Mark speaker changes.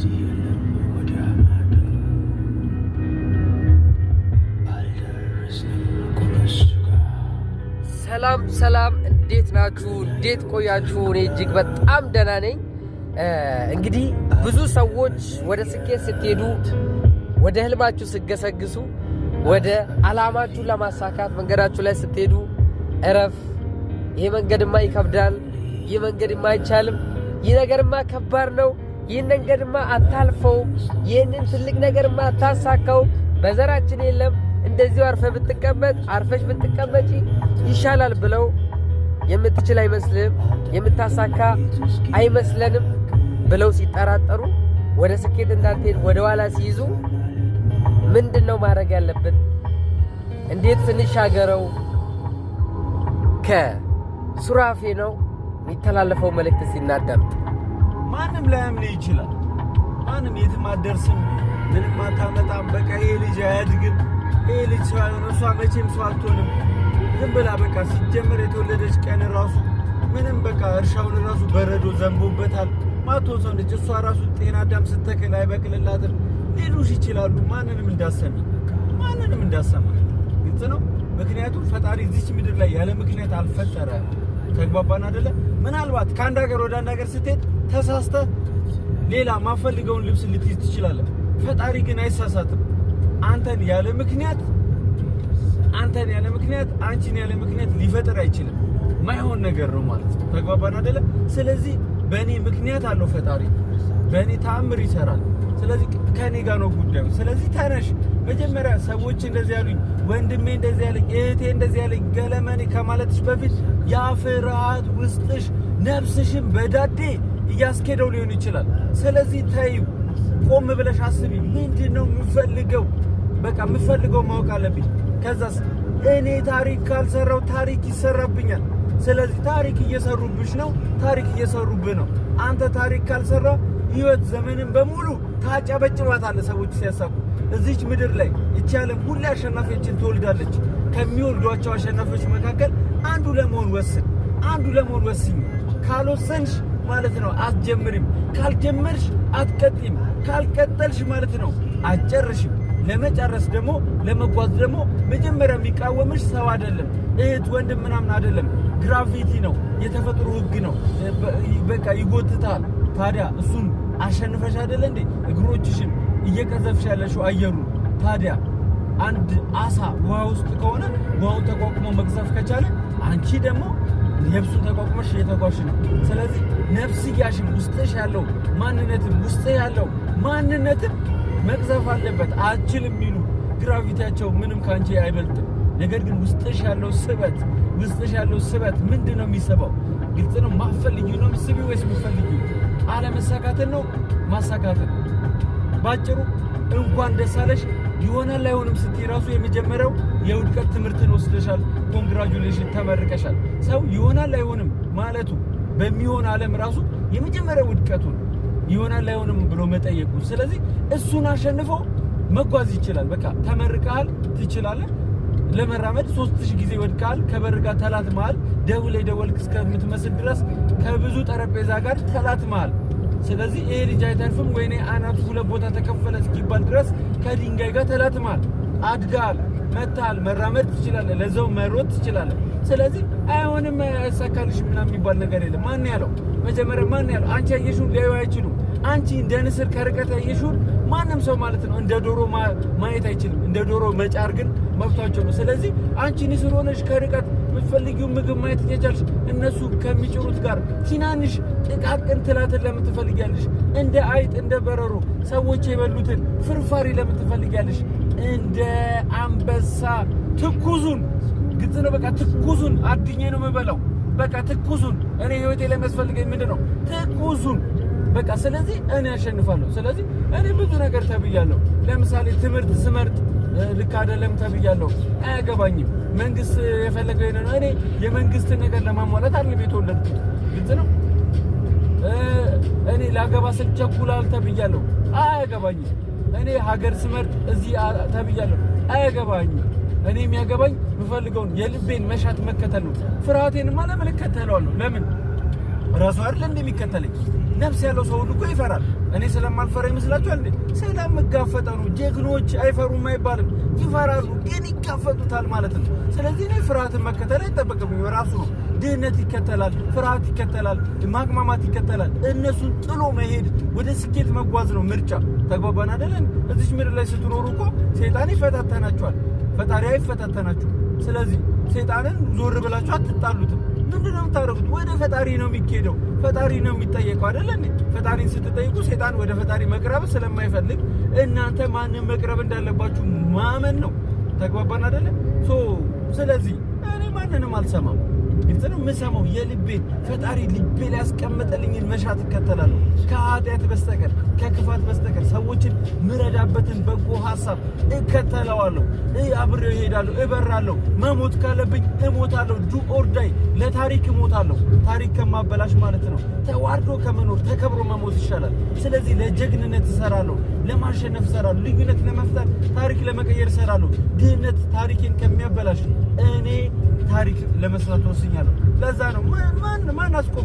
Speaker 1: ወዲህ የለም ወዲያ ማዶ አልደረስንም እኮ ከሱ ጋር።
Speaker 2: ሰላም ሰላም፣ እንዴት ናችሁ? እንዴት ቆያችሁ? እኔ እጅግ በጣም ደህና ነኝ። እንግዲህ ብዙ ሰዎች ወደ ስኬት ስትሄዱ፣ ወደ ህልማችሁ ስትገሰግሱ፣ ወደ አላማችሁ ለማሳካት መንገዳችሁ ላይ ስትሄዱ እረፍ፣ ይሄ መንገድማ ይከብዳል፣ ይህ መንገድማ አይቻልም፣ ይህ ነገርማ ከባድ ነው፣ ይህን መንገድማ አታልፈውም፣ ይህንን ትልቅ ነገርማ አታሳካው፣ በዘራችን የለም፣ እንደዚሁ አርፈህ ብትቀመጥ፣ አርፈሽ ብትቀመጪ ይሻላል ብለው የምትችል አይመስልህም፣ የምታሳካ አይመስለንም ብለው ሲጠራጠሩ ወደ ስኬት እንዳትሄድ ወደ ኋላ ሲይዙ ምንድን ነው ማድረግ ያለብን? እንዴት ስንሻገረው? ከሱራፌ ነው የሚተላለፈው መልእክት ሲናዳምጥ።
Speaker 3: ማንም ላያምን ይችላል። ማንም የትም አትደርስም፣ ምንም አታመጣም፣ በቃ ይሄ ልጅ አያድግም፣ ይሄ ልጅ ሰው አይሆንም፣ እሷ መቼም ሰው አትሆንም። ዝም ብላ በቃ ሲጀመር የተወለደች ቀን ራሱ ምንም በቃ እርሻውን ራሱ በረዶ ዘንቦበታል። ማትሆን ሰው ነች። እሷ ራሱ ጤና አዳም ስተክል አይበቅልላትም ሊሉሽ ይችላሉ። ማንንም እንዳሰሚ ማንንም እንዳሰማ ግልጽ ነው። ምክንያቱም ፈጣሪ እዚች ምድር ላይ ያለ ምክንያት አልፈጠረ። ተግባባን አይደለ? ምናልባት ከአንድ ሀገር ወደ አንድ ሀገር ስትሄድ ተሳስተህ ሌላ ማፈልገውን ልብስ ልትይዝ ትችላለህ። ፈጣሪ ግን አይሳሳትም። አንተን ያለ ምክንያት አንተን ያለ ምክንያት አንቺን ያለ ምክንያት ሊፈጥር አይችልም። ማይሆን ነገር ነው ማለት ነው። ተግባባን አይደለ? ስለዚህ በእኔ ምክንያት አለው ፈጣሪ፣ በእኔ ተአምር ይሰራል። ስለዚህ ከእኔ ጋር ነው ጉዳዩ። ስለዚህ ተነሽ። መጀመሪያ ሰዎች እንደዚህ ያሉኝ፣ ወንድሜ እንደዚህ ያለኝ፣ እህቴ እንደዚህ ያለኝ ገለመኔ ከማለትሽ በፊት ያ ፍርሃት ውስጥሽ ነፍስሽን በዳዴ እያስኬደው ሊሆን ይችላል። ስለዚህ ተይው፣ ቆም ብለሽ አስቢ። ምንድን ነው የምፈልገው? በቃ የምፈልገው ማወቅ አለብኝ። ከዛስ እኔ ታሪክ ካልሰራው ታሪክ ይሰራብኛል። ስለዚህ ታሪክ እየሰሩብሽ ነው፣ ታሪክ እየሰሩብህ ነው። አንተ ታሪክ ካልሰራ ህይወት ዘመንን በሙሉ ታጨበጭባታለህ። ሰዎች ሲያሳኩ እዚች ምድር ላይ ይቺ ዓለም ሁሌ አሸናፊዎችን ትወልዳለች። ከሚወልዷቸው አሸናፊዎች መካከል አንዱ ለመሆን ወስን፣ አንዱ ለመሆን ወስኝ። ካልወሰንሽ ማለት ነው አትጀምሪም። ካልጀመርሽ አትቀጥይም። ካልቀጠልሽ ማለት ነው አትጨርሽም። ለመጨረስ ደግሞ ለመጓዝ ደግሞ መጀመሪያ የሚቃወምሽ ሰው አይደለም፣ እህት ወንድም ምናምን አይደለም። Gravity ነው፣ የተፈጥሮ ህግ ነው። በቃ ይጎትታል። ታዲያ እሱን አሸንፈሽ አይደለ እንዴ እግሮችሽን እየቀዘፍሽ ያለሽው አየሩ። ታዲያ አንድ አሳ ውሃ ውስጥ ከሆነ ውሃውን ተቋቁሞ መቅዘፍ ከቻለ አንቺ ደግሞ የብሱን ተቋቁመሽ እየተጓዝሽ ነው። ስለዚህ ነፍስያሽም ውስጥሽ ያለው ማንነትም ውስጥ ያለው ማንነትም መቅዘፍ አለበት። አችልም የሚሉ gravity ያቸው ምንም ከአንቺ አይበልጥም። ነገር ግን ውስጥሽ ያለው ስበት ውስጥሽ ያለው ስበት ምንድን ነው የሚስበው? ግልጽ ነው። ማፈልጊው ነው የምትስቢው ወይስ የምትፈልጊው? አለመሳካትን ነው ማሳካትን? ባጭሩ እንኳን ደስ አለሽ። ይሆናል አይሆንም ስትይ ራሱ የመጀመሪያው የውድቀት ትምህርትን ወስደሻል። Congratulation፣ ተመርቀሻል። ሰው ይሆናል አይሆንም ማለቱ በሚሆን ዓለም ራሱ የመጀመሪያው ውድቀቱ ነው። ይሆናል አይሆንም ብሎ መጠየቁ። ስለዚህ እሱን አሸንፎ መጓዝ ይችላል። በቃ ተመርቀሃል፣ ትችላለህ። ለመራመድ 3000 ጊዜ ወድቀሃል። ከበር ጋር ተላትመሃል። ደውል የደወልክ እስከምትመስል ድረስ ከብዙ ጠረጴዛ ጋር ተላትመሃል። ስለዚህ ይሄ ልጅ አይተርፍም፣ ወይኔ አናቱ ሁለት ቦታ ተከፈለ እስኪባል ድረስ ከድንጋይ ጋር ተላትመሃል። አድጋል፣ መታል፣ መራመድ ትችላለህ፣ ለዛው መሮጥ ትችላለህ። ስለዚህ አይሆንም አይሳካልሽም ምናምን የሚባል ነገር የለም። ማን ያለው? መጀመሪያ ማን ያለው? አንቺ ያየሽውን ሊያዩ አይችሉም። አንቺ እንደ ንስር ከርቀት ያየሽውን ማንም ሰው ማለት ነው እንደ ዶሮ ማየት አይችልም። እንደ ዶሮ መጫር ግን መብታቸው ነው። ስለዚህ አንቺ ንስር ሆነሽ ከርቀት የምትፈልጊውን ምግብ ማየት እየቻልሽ እነሱ ከሚጭሩት ጋር ትናንሽ ጥቃቅን ትላትን ለምን ትፈልጊያለሽ? እንደ አይጥ እንደ በረሮ ሰዎች የበሉትን ፍርፋሪ ለምን ትፈልጊያለሽ? እንደ አንበሳ ትኩሱን፣ ግልጽ ነው። በቃ ትኩሱን አድኜ ነው የምበላው። በቃ ትኩሱን እኔ ህይወቴ ላይ የሚያስፈልገኝ ምንድን ነው? ትኩሱን በቃ። ስለዚህ እኔ አሸንፋለሁ። ስለዚህ እኔ ብዙ ነገር ተብያለሁ። ለምሳሌ ትምህርት ስመርጥ ልክ አይደለም ተብያለሁ። አያገባኝም። መንግስት የፈለገው ይሄን ነው። እኔ የመንግስትን ነገር ለማሟላት አይደለም የተወለድኩት። ግልጽ ነው። እኔ ላገባ ስል ቸኩላል ተብያለሁ። አያገባኝም። እኔ ሀገር ስመርጥ እዚህ ተብያለሁ። አያገባኝም። እኔ የሚያገባኝ የምፈልገውን የልቤን መሻት መከተል ነው። ፍርሃቴንማ ለምን እከተለዋለሁ? ለምን ራሱ አይደል እንደሚከተለኝ? ነፍስ ያለው ሰው ሁሉ እኮ ይፈራል። እኔ ስለማልፈራ ይመስላችኋል እንዴ? ስለምጋፈጠው ነው። ጀግኖች አይፈሩም አይባልም፣ ይፈራሉ፣ ግን ይጋፈጡታል ማለት ነው። ስለዚህ እኔ ፍርሃትን መከተል አይጠበቅብኝም። ራሱ ነው። ድህነት ይከተላል፣ ፍርሃት ይከተላል፣ ማቅማማት ይከተላል። እነሱን ጥሎ መሄድ ወደ ስኬት መጓዝ ነው ምርጫ። ተግባባን አይደለን? እዚች ምድር ላይ ስትኖሩ እኮ ሰይጣን ይፈታተናችኋል፣ ፈጣሪ አይፈታተናችሁም። ስለዚህ ሰይጣንን ዞር ብላችሁ አትጣሉትም። ምንድን ነው የምታደርጉት? ወደ ፈጣሪ ነው የሚኬደው። ፈጣሪ ነው የሚጠየቀው አይደለ እንዴ? ፈጣሪን ስትጠይቁ ሰይጣን ወደ ፈጣሪ መቅረብ ስለማይፈልግ እናንተ ማንን መቅረብ እንዳለባችሁ ማመን ነው። ተግባባን አይደለ? So ስለዚህ እኔ ማንንም አልሰማም። ግልጽ ነው። የምሰማው የልቤን ፈጣሪ ልቤ ላይ ያስቀመጠልኝን መሻት እከተላለሁ። ከኃጢአት በስተቀር፣ ከክፋት በስተቀር ሰዎችን ምረዳበትን በጎ ሀሳብ እከተለዋለሁ። አብሬው እሄዳለሁ፣ እበራለሁ። መሞት ካለብኝ እሞታለሁ። Do or die ለታሪክ እሞታለሁ። ታሪክ ከማበላሽ ማለት ነው። ተዋርዶ ከመኖር ተከብሮ መሞት ይሻላል። ስለዚህ ለጀግንነት እሰራለሁ፣ ለማሸነፍ እሰራለሁ፣ ልዩነት ለመፍጠር፣ ታሪክ ለመቀየር እሰራለሁ። ድህነት ታሪኬን ከሚያበላሽ እኔ ታሪክ ለመስራት ወስኛለሁ። ለዛ ነው ማን ማን አስቆመ?